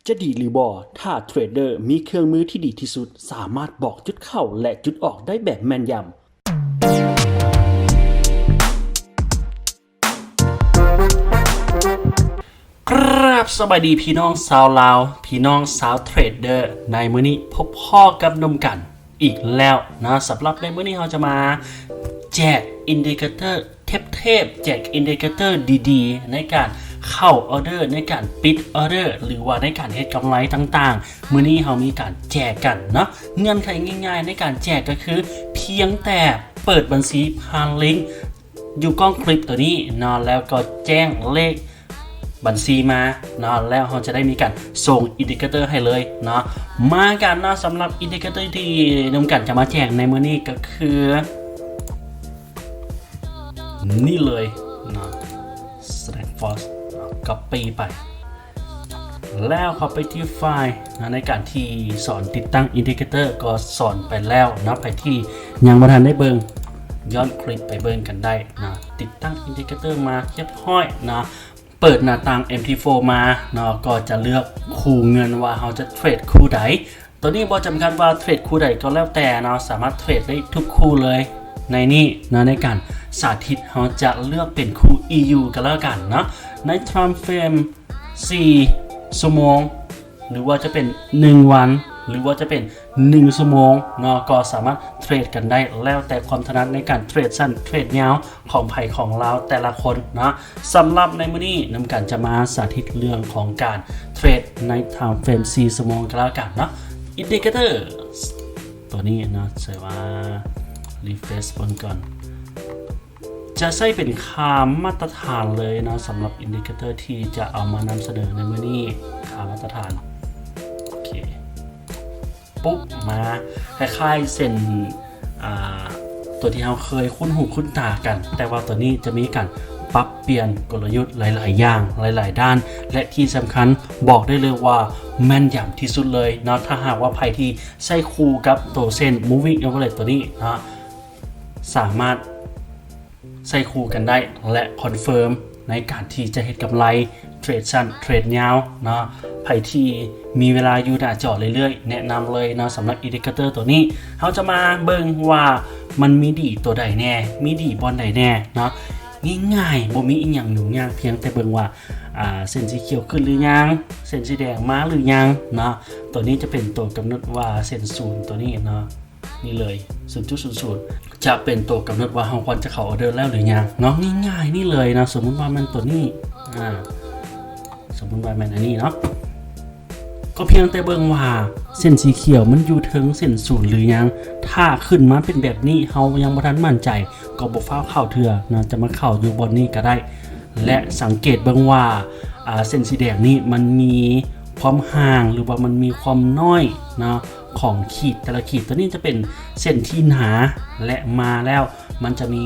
ຈະດີຫຼືບໍ່ ຖ້າເທຣດເດີມີເຄື່ອງມືທີ່ດີທີ່ສຸດ ສາມາດບອກຈຸດເຂົ້າ ແລະ ຈຸດອອກໄດ້ແບບແມ່ນຢຳ? ກາບສະບາຍດີພີ່ນ້ອງຊາວລາວ, ພີ່ນ້ອງຊາວເທຣດເດີ. ໃນມື້ນີ້ພົບພໍ້ກັບໜຸ່ມກັນອີກແລ້ວນະ. ສຳລັບໃນມື້ນີ້ເຮົາຈະມາແຈກອິນດິເຄເຕີ ເທບໆ ແຈກອິນດິເຄເຕີດີໆ ໃນການເຂົ້າອໍເດີ ໃນການປິດອໍເດີ ຫຼືວ່າໃນການເຮັດກຳໄລຕ່າງໆ. ມື້ນີ້ເຮົາມີການແຈກກັນເນາະ. ເງື່ອນໄຂງ່າຍໆ ໃນການແຈກກໍຄື ພຽງແຕ່ເປີດບັນຊີຜ່ານລິ້ງຢູ່ກ້ອງຄລິບໂຕນີ້ເນາະ ແລ້ວກໍແຈ້ງເລກບັນຊີມາເນາະ ແລ້ວເຮົາຈະໄດ້ມີການສົ່ງອິນດິເຄເຕີໃຫ້ເລີຍເນາະ. ມາກັນເນາະ, ສຳລັບອິນດິເຄເຕີທີ່ໜຸ່ມກັນຈະມາແຈກໃນມື້ນີ້ກໍຄື ນີ້ເລີຍເນາະ ສະແຕັກຟອດ ກັອບປີ້ໄປ ແລ້ວເຂົ້າໄປທີ່ໄຟລ໌ນະ. ໃນການທີ່ສອນຕິດຕັ້ງອິນດິເຄເຕີກໍສອນໄປແລ້ວເນາະ. ໃຜທີ່ຍັງບໍ່ທັນໄດ້ເບິ່ງ ຍ້ອນຄລິບໄປເບິ່ງກັນໄດ້ເນາະ. ຕິດຕັ້ງອິນດິເຄເຕີມາຮຽບຮ້ອຍເນາະ. ເປີດໜ້າຕ່າງເອັມທີໂຟມາເນາະ ກໍຈະເລືອກຄູ່ເງິນວ່າເຮົາຈະເທຣດຄູ່ໃດ. ໂຕນີ້ບໍ່ຈຳກັດວ່າເທຣດຄູ່ໃດກໍແລ້ວແຕ່ເນາະ, ສາມາດເທຣດໄດ້ທຸກຄູ່ເລີຍໃນນີ້ເນາະ. ໃນການສາທິດ ເຮົາຈະເລືອກເປັນຄູ່ອີຢູກໍແລ້ວກັນເນາະ. ໃນທາມເຟຣມສີ່ຊົ່ວໂມງ ຫຼືວ່າຈະເປັນໜຶ່ງວັນ ຫຼືວ່າຈະເປັນໜຶ່ງຊົ່ວໂມງເນາະ ກໍສາມາດເທຣດກັນໄດ້ ແລ້ວແຕ່ຄວາມຖະໜັດໃນການເທຣດສັ້ນເທຣດຍາວ ຂອງໃຜຂອງລາວແຕ່ລະຄົນເນາະ. ສຳລັບໃນມື້ນີ້ ໜຸ່ມກັນຈະມາສາທິດເລື່ອງຂອງການເທຣດໃນທາມເຟຣມສີ່ຊົ່ວໂມງກໍແລ້ວກັນເນາະ. ອິນດິເຄເຕີໂຕນີ້ເນາະ ເຊີນວ່າຣີເຟຣຊເບິ່ງກ່ອນ. ຈະໃຊ້ເປັນຄ່າມາດຕະຖານເລີຍເນາະ ສຳລັບອິນດິເຄເຕີທີ່ຈະເອົາມານຳສະເໜີໃນມື້ນີ້. ຄ່າມາດຕະຖານ ໂອເຄ ປຸບ ມາຄ້າຍໆເຊັ່ນ ອ່າ ຕົວທີ່ເຮົາເຄີຍຄຸ້ນຫູຄຸ້ນຕາກັນ, ແຕ່ວ່າຕົວນີ້ຈະມີການປັບປ່ຽນກົນລະຍຸດຫຼາຍໆຢ່າງ, ຫຼາຍໆດ້ານ ແລະ ທີ່ສຳຄັນບອກໄດ້ເລີຍວ່າແມ່ນຢຳທີ່ສຸດເລີຍເນາະ. ຖ້າຫາກວ່າໃຜທີ່ໃຊ້ຄູ່ກັບໂຕເສັ້ນມູວິ້ງແອເວີເຣຈຕົວນີ້ເນາະ ສາມາດ ໃຊ້ຄູ່ກັນໄດ້ ແລະ ຄອນເຟີມໃນການທີ່ຈະເຮັດກຳໄລເທຣດສັ້ນເທຣດຍາວເນາະ. ໃຜທີ່ມີເວລາຢູ່ໜ້າຈໍເລື້ອຍໆ ແນະນຳເລີຍເນາະ. ສຳລັບອິນດິເຄເຕີຕົວນີ້ ເຮົາຈະມາເບິ່ງວ່າມັນມີດີຕົວໃດແດ່ ມີດີບ່ອນໃດແດ່ເນາະ. ງ່າຍໆ ບໍ່ມີອີ່ຫຍັງຫຍຸ້ງຍາກ, ພຽງແຕ່ເບິ່ງວ່າ ອ່າ ເສັ້ນສີຂຽວຂຶ້ນຫຼືຍັງ ເສັ້ນສີແດງມາຫຼືຍັງເນາະ. ຕົວນີ້ຈະເປັນຕົວກຳນົດວ່າເສັ້ນສູນຕົວນີ້ເນາະ ນີ້ເລີຍ ສູນຈຸດສູນສູນ ຈະເປັນໂຕກຳນົດວ່າເຮົາຄວນຈະເຂົ້າອໍເດີແລ້ວຫຼືຍັງເນາະ. ງ່າຍໆນີ້ເລີຍເນາະ. ສົມມຸດວ່າແມ່ນຕົວນີ້ ອ່າ ສົມມຸດວ່າແມ່ນອັນນີ້ເນາະ, ກໍພຽງແຕ່ເບິ່ງວ່າເສັ້ນສີຂຽວມັນຢູ່ເທິງເສັ້ນສູນຫຼືຍັງ. ຖ້າຂຶ້ນມາເປັນແບບນີ້ ເຮົາຍັງບໍ່ທັນໝັ້ນໃຈ ກໍບໍ່ຟ້າວເຂົ້າເທື່ອເນາະ, ຈະມາເຂົ້າຢູ່ບ່ອນນີ້ກໍໄດ້ ແລະ ສັງເກດເບິ່ງວ່າ ອ່າ ເສັ້ນສີແດງນີ້ມັນມີຄວາມຫ່າງ ຫຼືວ່າມັນມີຄວາມນ້ອຍເນາະ ຂອງຂີດແຕ່ລະຂີດ. ຕົວນີ້ຈະເປັນເສັ້ນທີ່ໜາ ແລະ ມາແລ້ວມັນຈະມີ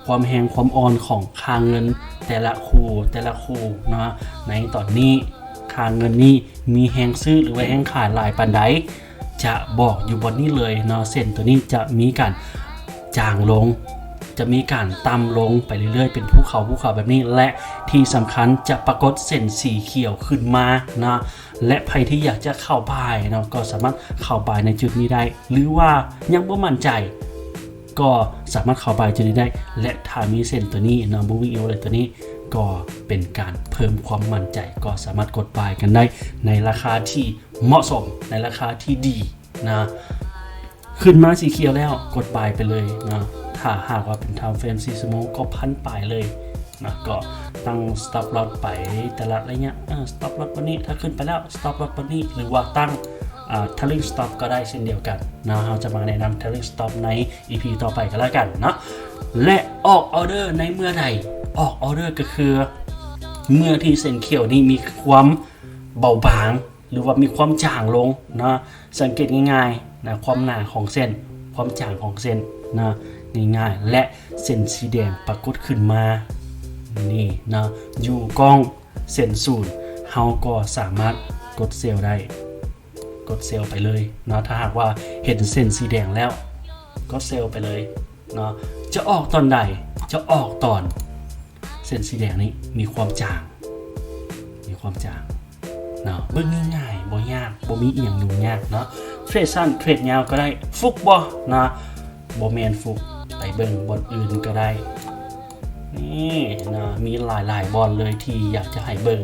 ຄວາມແຮງຄວາມອ່ອນຂອງຄ່າເງິນແຕ່ລະຄູ່ ແຕ່ລະຄູ່ເນາະ. ໃນຕອນນີ້ຄ່າເງິນນີ້ມີແຮງຊື້ ຫຼືວ່າແຮງຂາຍຫຼາຍປານໃດ ຈະບອກຢູ່ບ່ອນນີ້ເລີຍເນາະ. ເສັ້ນຕົວນີ້ຈະມີການຈາງລົງ ຈະມີການຕ່ຳລົງໄປເລື້ອຍໆ ເປັນພູເຂົາ ພູເຂົາແບບນີ້ ແລະ ທີ່ສຳຄັນຈະປາກົດເສັ້ນສີຂຽວຂຶ້ນມາເນາະ. ແລະ ໃຜທີ່ຢາກຈະເຂົ້າບາຍເນາະ ກໍສາມາດເຂົ້າບາຍໃນຈຸດນີ້ໄດ້ ຫຼືວ່າຍັງບໍ່ໝັ້ນໃຈ ກໍສາມາດເຂົ້າບາຍຈຸດນີ້ໄດ້. ແລະ ຖ້າມີເສັ້ນຕົວນີ້ເນາະ moving average ຕົວນີ້ ກໍເປັນການເພີ່ມຄວາມໝັ້ນໃຈ, ກໍສາມາດກົດບາຍກັນໄດ້ໃນລາຄາທີ່ເໝາະສົມ, ໃນລາຄາທີ່ດີນະ. ຂຶ້ນມາສີຂຽວແລ້ວກົດບາຍໄປເລີຍເນາະ. ຖ້າຫາກວ່າເປັນ time frame ສີ່ຊົ່ວໂມງ ກໍພັນປາຍເລີຍນະ. ກໍຕັ້ງ stop loss ໄປແຕ່ລະໄລຍະ, ເອີ stop loss ບ່ອນນີ້, ຖ້າຂຶ້ນໄປແລ້ວ stop loss ບ່ອນນີ້ ຫຼືວ່າຕັ້ງ ອ່າ trailing stop ກໍໄດ້ເຊັ່ນດຽວກັນເນາະ. ເຮົາຈະມາແນະນຳ trailing stop ໃນ ອີ ພີ ຕໍ່ໄປກໍແລ້ວກັນເນາະ. ແລະ ອອກອໍເດີໃນເມື່ອໃດ? ອອກອໍເດີກໍຄືເມື່ອທີ່ເສັ້ນຂຽວນີ້ມີຄວາມເບົາບາງ ຫຼືວ່າມີຄວາມຈາງລົງເນາະ. ສັງເກດງ່າຍໆນະ ຄວາມໜາຂອງເສັ້ນ, ຄວາມຈາງຂອງເສັ້ນນະ ງ່າຍໆ ແລະ ເສັ້ນສີແດງປາກົດຂຶ້ນມານີ້ເນາະ ຢູ່ກ້ອງເສັ້ນສູນ, ເຮົາກໍສາມາດກົດເຊວໄດ້, ກົດເຊວໄປເລີຍເນາະ. ຖ້າຫາກວ່າເຫັນເສັ້ນສີແດງແລ້ວ ກໍເຊວໄປເລີຍເນາະ. ຈະອອກຕອນໃດ? ຈະອອກຕອນເສັ້ນສີແດງນີ້ມີຄວາມຈາງ, ມີຄວາມຈາງ ເນາະ ເບິ່ງງ່າຍໆ ບໍ່ຍາກ ບໍ່ມີອີ່ຫຍັງຫຍຸ້ງຍາກເນາະ ເທຣດສັ້ນເທຣດຍາວກໍໄດ້ ຟຸກບໍ່ເນາະ ບໍ່ແມ່ນຟຸກ ໄປເບິ່ງບ່ອນອື່ນກໍໄດ້ ນີ້ເນາະ ມີຫຼາຍໆບ່ອນເລີຍທີ່ຢາກຈະໃຫ້ເບິ່ງ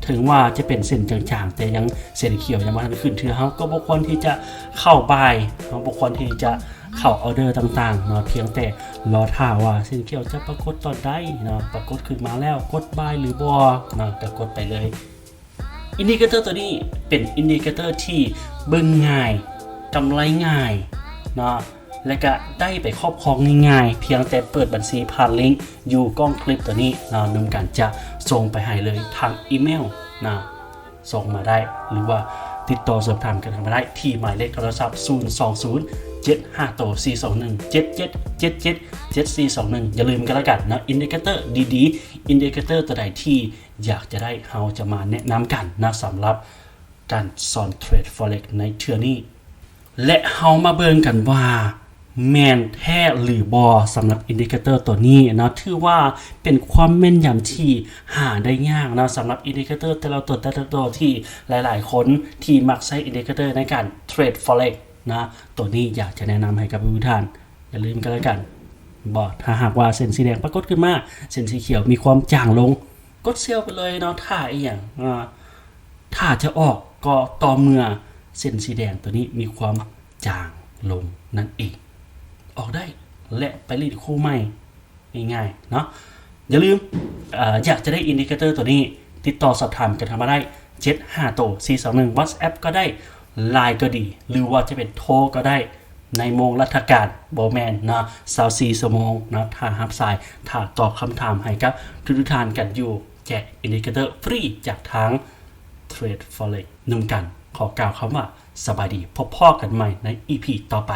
ເຖິງວ່າຈະເປັນເສັ້ນຈາງໆ ແຕ່ຍັງເສັ້ນຂຽວຍັງບໍ່ທັນຂຶ້ນເທື່ອ ເຮົາກໍບໍ່ຄວນທີ່ຈະເຂົ້າບາຍ ເຮົາບໍ່ຄວນທີ່ຈະເຂົ້າອໍເດີຕ່າງໆເນາະ ພຽງແຕ່ລໍຖ້າວ່າເສັ້ນຂຽວຈະປາກົດຕອນໃດເນາະ ປາກົດຂຶ້ນມາແລ້ວກົດບາຍຫຼືບໍ່ເນາະ ກໍກົດໄປເລີຍ. ອິນດິເຄເຕີຕົວນີ້ເປັນອິນດິເຄເຕີທີ່ເບິ່ງງ່າຍ ກຳໄລງ່າຍເນາະ ແລະກະໄດ້ໄປຄອບຄອງງ່າຍໆ ພຽງແຕ່ເປີດບັນຊີຜ່ານລິ້ງຢູ່ກ້ອງຄລິບຕົວນີ້ເນາະ ໜຸ່ມກັນຈະສົ່ງໄປໃຫ້ເລີຍທາງອີເມວເນາະ ສົ່ງມາໄດ້ ຫຼືວ່າຕິດຕໍ່ສອບຖາມກັນເຂົ້າມາໄດ້ທີ່ໝາຍເລກໂທລະສັບ ສູນສອງສູນ ເຈັດຫ້າໂຕ ສີ່ສອງໜຶ່ງ ເຈັດເຈັດເຈັດເຈັດ ເຈັດສີ່ສອງໜຶ່ງ ຢ່າລືມກັນລະກັນເນາະ ອິນດິເຄເຕີດີໆ ອິນດິເຄເຕີຕົວໃດທີ່ ຢາກຈະໄດ້ ເຮົາຈະມາແນະນຳກັນນະ ສຳລັບການສອນເທຣດ Forex ໃນເທື່ອນີ້ ແລະ ເຮົາມາເບິ່ງກັນວ່າແມ່ນແທ້ຫຼືບໍ່ ສຳລັບອິນດິເຄເຕີຕົວນີ້ເນາະ ຖືວ່າເປັນຄວາມແມ່ນຍຳທີ່ຫາໄດ້ຍາກເນາະ ສຳລັບອິນດິເຄເຕີແຕ່ລະຕົວ ແຕ່ລະຕົວທີ່ຫຼາຍໆຄົນທີ່ມັກໃຊ້ອິນດິເຄເຕີໃນການເທຣດ Forex ນະ ຕົວນີ້ຢາກຈະແນະນຳໃຫ້ກັບທຸກທ່ານ ຢ່າລືມກັນລະກັນ ບໍ່ ຖ້າຫາກວ່າເສັ້ນສີແດງປາກົດຂຶ້ນມາ ເສັ້ນສີຂຽວມີຄວາມຈາງລົງ ກົດເຊວໄປເລີຍເນາະ ຖ້າອີ່ຫຍັງ ອາ ຖ້າຈະອອກກໍຕໍ່ເມື່ອເສັ້ນສີແດງຕົວນີ້ມີຄວາມຈາງລົງນັ້ນເອງ ອອກໄດ້ ແລະ ໄປຫຼິ້ນຄູ່ໃໝ່ງ່າຍໆເນາະ ຢ່າລືມ ເອີ ຢາກຈະໄດ້ອິນດິເຄເຕີຕົວນີ້ ຕິດຕໍ່ສອບຖາມກັນເຂົ້າມາໄດ້ ເຈັດຫ້າໂຕ ສີ່ສອງໜຶ່ງ WhatsApp ກໍໄດ້ LINE ກໍດີ ຫຼືວ່າຈະເປັນໂທກໍໄດ້ ໃນໂມງລັດຖະການ ບໍ່ແມ່ນເນາະ ຊາວສີ່ຊົ່ວໂມງເນາະ ຖ້າຮັບສາຍ ຖ້າຕອບຄຳຖາມໃຫ້ກັບທຸກໆທ່ານກັນຢູ່ ແຈກອິນດິເຄເຕີຟຣີຈາກທາງ Trade Forex ໜຸ່ມກັນ ຂໍກ່າວຄຳວ່າສະບາຍດີ ພົບພໍ້ກັນໃໝ່ໃນ ອີພີ ຕໍ່ໄປ.